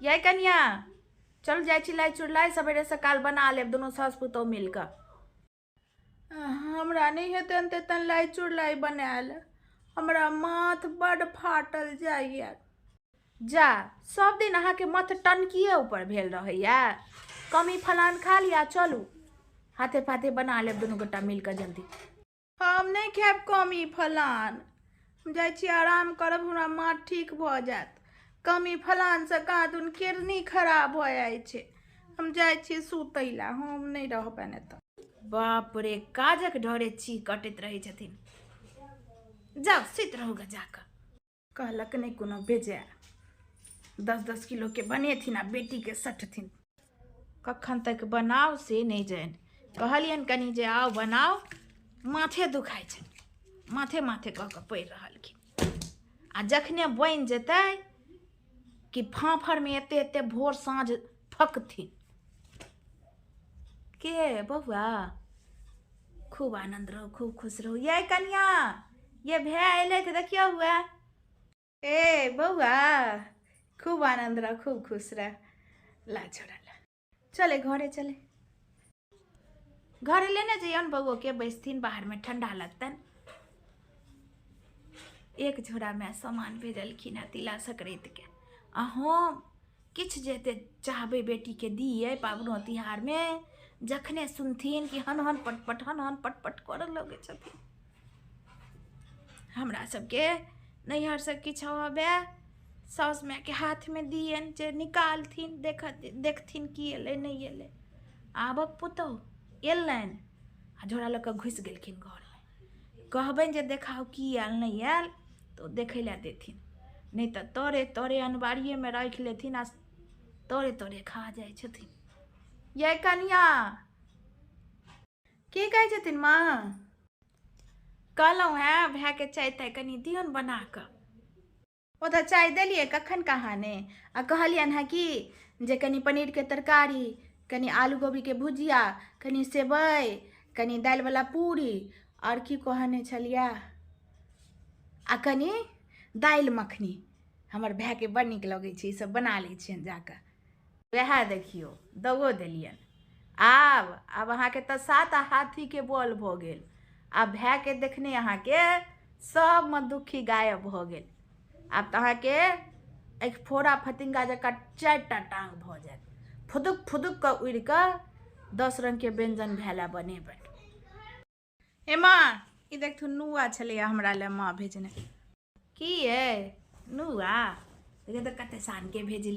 यै कनिया, चलू जाइ छी लाइ चुड़लाइ, सवेरे सकाल बना लेब दुनू सास पुतोहु मिल कऽ। हमरा नहि हेतनि तेतनि लाइ चुड़लाइ बनायल, हमरा माथ बड्ड फाटल जाइए। जा, सब दिन अहाँके माथ टनकिए ऊपर भेल रहैए। कमी फलान खा लिअ, चलू हाथे पाथे बना लेब दुनू गोटा मिल कऽ जल्दी। हम नहि खायब कमी फलान, हम जाइ छी आराम करब, हमरा माथ ठीक भऽ जायत। कमी फलानसँ कहाँदुन किडनी खराब भऽ जाइ छै। हम जाइ छी सुतै लए, हम नहि रहबनि एतऽ। बाप रे, काजक डरे छी कटैत रहै छथिन। जाउ सुति रहू गे जाकऽ। कहलक नहि कोनो बेजाय, 10-10 किलोके बनेथिन आ बेटीके सटथिन। कखन तक बनाउ से नहि जानि। कहलियनि कनि जे आउ बनाउ, माथे दुखाइ छनि, माथे माथे कऽ कऽ पड़ि रहलखिन। आ जखने बनि जेतै कि फाँफरमे एते एते भोर साँझ फकथिन। के बौआ, खूब आनन्द रहू, खूब खुश रहू। ये कनिया, ये भै एलै तऽ देखियौ हुए। ए बौआ, खूब आनन्द रह, खूब खुश रह। ला छोड़ा ला, चले घरे, चले घरे लेने जइयौन बौओके, बैसथिन बाहरमे ठंडा लगतनि। एक झोरामे सामान भेजलखिन हँ तिला संक्रान्तिके। आ हम किछु जेते चाहबै बेटीके दियै पाबनो तिहारमे, जखने सुनथिन कि हन हन पटपट हन हन पटपट करऽ लगै छथिन। हमरा सबके नैहरसँ किछु आबै, साउस मायके हाथमे दियनि जे निकालथिन, देखथिन की एलै नहि एलै। आबक पुतहु एलनि आ झोरा लऽ कऽ घुसि गेलखिन घरमे। कहबनि जे देखाउ की आयल नहि आयल, तऽ ओ देखै लए देथिन नहि, तऽ तरे तरे अनबारिएमे राखि लेथिन आ तरे तरे खा जाइ छथिन। यै कनिया, की कहै छथिन माँ? कहलहुँ हेँ भायके चाय ताय कनि दियौन बना कऽ। ओ तऽ चाय देलियै कखन कहाँ ने, आ कहलियनि हेँ कि जे कनि पनीरके तरकारी, कनि आलू गोभीके भुजिया, कनि सेवइ, कनि दालिवला पूरी, आओर की कहने छलियै, आ कनि दालि मखनी। हमर भायके बड़ नीक लगै छै ईसभ, बना लै छियनि जाकऽ। वएह देखियौ, दओ देलियनि। आब आब अहाँके तऽ 7 हाथीके बल भऽ गेल। आब भायके देखने अहाँके सबमे दुखी गायब भऽ गेल। आब तऽ अहाँके एक फोड़ा फतिंगा जकाँ 4टा टाँग भऽ जायत, फुदुक फुदुक कऽ उड़ि कऽ 10 रङ्गके व्यञ्जन भाय लए बनेबै। हे माँ, ई देखथुन नुआ छलैया हमरा लए माँ भेजने। की ये नुआ, देखियौ तऽ कते शानके भेजली।